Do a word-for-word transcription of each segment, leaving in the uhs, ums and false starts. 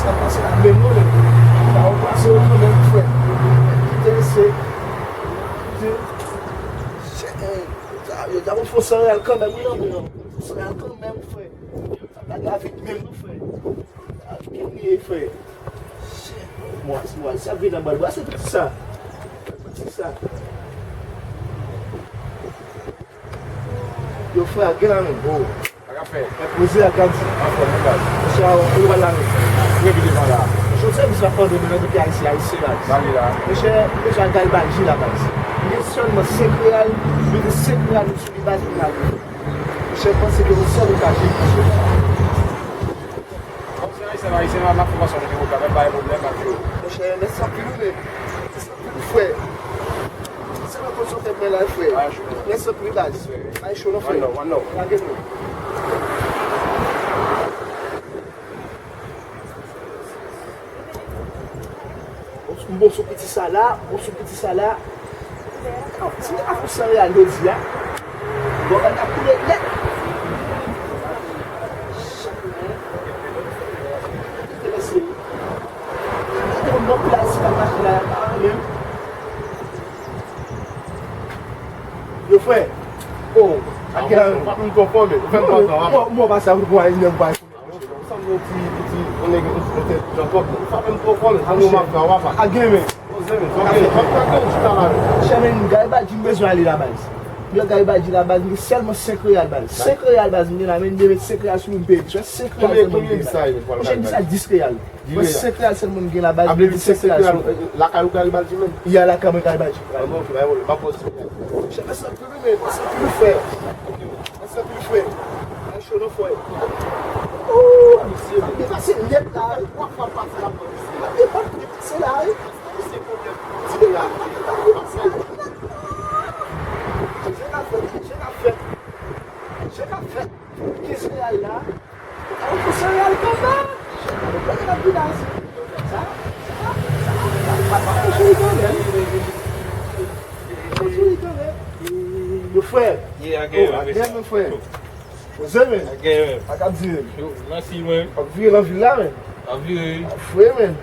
Sa pase la menm non, men. Sa ou pase yo kanmenm, frè. Kite se, se, se, eh, sa, yo ta fon san reyèl kanmenm, wi, non, men. Fon san reyèl kanmenm, frè. Sa pa ka vit menm, non, frè. Sa vit menm, frè. Mwa, mwa, sa vin nan bal. Bwase piti sa. Piti sa. Yo, frè, gen la menm. Oh. Sa k ap fè? Mwen poze ak Gadi. Anfòm, wi, baz. Monchè, ou wè la menm. Trè byen devan la. Monchè, ou se misye ap pande mwen nan peyi Ayiti, Ayiti, baz. Ba li la. Monchè, monchè, Garibaldi la, baz. Li gen sèlman senk reyal, li gen senk reyal sou li, baz, pou l ale. Monchè, panse ke yon sèl ou ka jwenn, monchè. Bon, se Ayisyen, Ayisyen, n ap fè fason nou te wè, pa gen pwoblèm, pa gen. Monchè, mèsi anpil, wi, men. Mèsi anpil, wi, frè. Se nan kondisyon tèt mwen la, frè. Mèsi anpil, baz. Ay, cho non, frè. One love, one love. Lage nou. Bon, sou piti sa la, bon, sou piti sa la. Si nou ta fè san reyal jodi a, bon, bagay ap koule nèt. Gade yon bon plas ki ap mache la, pa menm. Yo, frè. Oh, ak gen la menm. Ou pa menm twò fò, men. Ou fè m kontan, w ap. Mwen, mwen pa sa, mwen pa. Ou sanble yon ti, ti, yon nèg, yon tèt jan twòp, men. Ou pa menm twò fò, men. Sa nou m ap fè, w ap fè. A gen, men. Poze, men. Sa w ap fè, w ap fè, w ap fè, w ap fè. Chè, men, Garibaldi, m bezwen ale la, baz. Yo, Garibaldi la, baz, m gen sèlman senk reyal, baz. Senk reyal, baz, m gen la, men, m met senk reyal sou li, m peye. Senk reyal sèlman m gen la. Monchè, dis sa, dis reyal. Mwen, senk reyal sèlman m gen la, baz, m gen senk reyal sou li. Lakay ou Garibaldi menm? Ya, lakay mwen Garibaldi. An, bon, ok, bay wòl, m ap poze. Chè, mèsi anpil, men, mèsi anpil, frè. Mèsi anpil, frè. Ay, cho non, frè. Ooh, misye, li pase nèt la, wi. Twa fwa pase la, misye. Li pase la, wi. Misye, konbyen ti de la? Pase. Je ka fè, je ka fè. Je ka fè. Kenz reyal la. Ou fè sereyal kanpe. Ou pa gen ap vin la isi. Sa, sa, sa, sa, pa, pa, pa, pa, pa, pa, pa, pa, pa, yo, frè. Yeah, I get it, oh, I get it, men, frè. Poze, men. I get it, men. Sa k ap di, men. Yo, mèsi, men. W ap vire nan vil la, men. W ap vire, wi. W ap fre, men.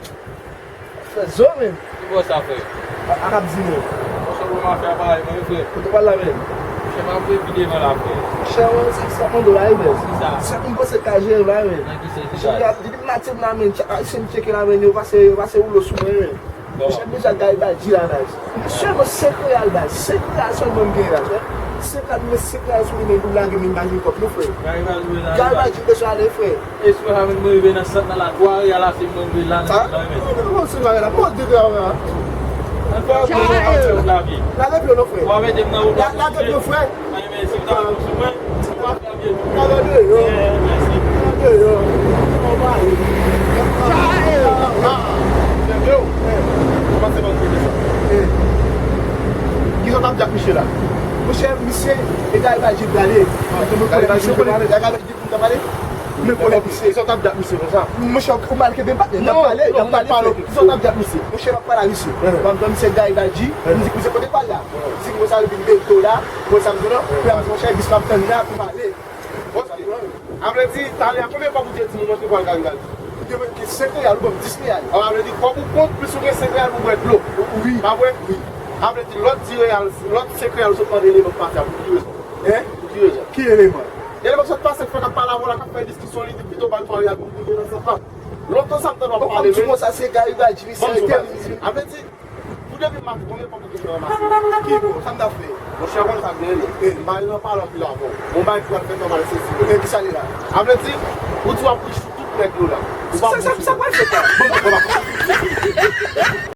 Fè zo, men. Ki bò sa, frè? A, a k ap di, men. Monchè, bon, m ap fè aparèy mwen, wi, frè. Kote w pral la, men? Monchè, m ap vin pi devan la, frè. Monchè, mwen, se sa mande w la, wi, men. Ki sa? Sa m panse ka jere la, men. Nan ki sens? Monchè, depi maten m la, men, chak ayisyen m tcheke la, men, yo pase, yo pase woulo sou mwen, men. Monchè, m deja Garibaldi la, baz. Sèlman senk reyal, baz. Senk reyal sèlman m gen la, frè. Senk reyal, m gen senk reyal sou li, men, pou lage, men, m pa gen kòb, non, frè. Garibaldi bezwen ale, frè. Espre sa menm mwen rive nan sant nan la, twa reyal ase mwen rive la nan sant nan, wi, men. Sa, non, non, non, se bagay la. Bon, de reyal la. An fè yon bon, an fè yon lavi. Lage pye w non, frè. W ap ede m nan wout la. Lage pye w, frè. Mwen, men, si w ta sou mwen, w ap fè byen tou. Lage deyò. Eh, mèsi. Lage deyò. Kòman w ye? Ah, ah, ah. Yo, kòman se bon kote sa? Eh. Kisa w t ap di ak misye la? Monchè, misye, e Garibaldi prale. Garibaldi prale. Depi m ta pale, men konnen misye. Kisa w t ap di ak misye konsa? Monchè, ou mal kenbe patnè, n ap pale, n ap pale, frè. Kisa w t ap di ak misye? Monchè, m ap pale a misye. M ap tann misye Garibaldi, m di misye kote w pral la. M di konsa yo vin bento la, konsa m di non. Frè m di, monchè, bis m ap tann la pou m ale. Sa vle di, talè a, konbyen kòb ou te di m ou montre pral Garibaldi? Ou te mete senk reyal, ou ban m dis reyal. A, sa vle di, kòb ou kont, plis ou gen senk reyal pou bwè dlo. Wi. Pa vre? Wi. Sa vle di, lòt dis reyal, lòt senk reyal ou sot mande eleman k pase a, pou ki rezon? Hein? Pou ki rezon? Ki eleman? Eleman k sot pase k fè k ap pale avè w la, k ap fè diskisyon, li di pito ba l twa reyal pou l rive nan sant lan. Lontan sa m tande w ap pale, men. Ou konn di konsa se Garibaldi, misye. Sa vle di, pou depi maten, konbyen kòb ou te fè ranmase? Ki kòb? Sa m t ap fè? Monchè, ou konn sa k gen, non? Eh. M pa nan pale anpil avè w. Bon, bay pou al fè twa mal sezi, men. Eh, kisa li la? Sa vle di, ou di w ap rich sou tout nèg yo la. Ou pa bon sou. Sa, sa, sa pral fèt la? Bon, bon, bon.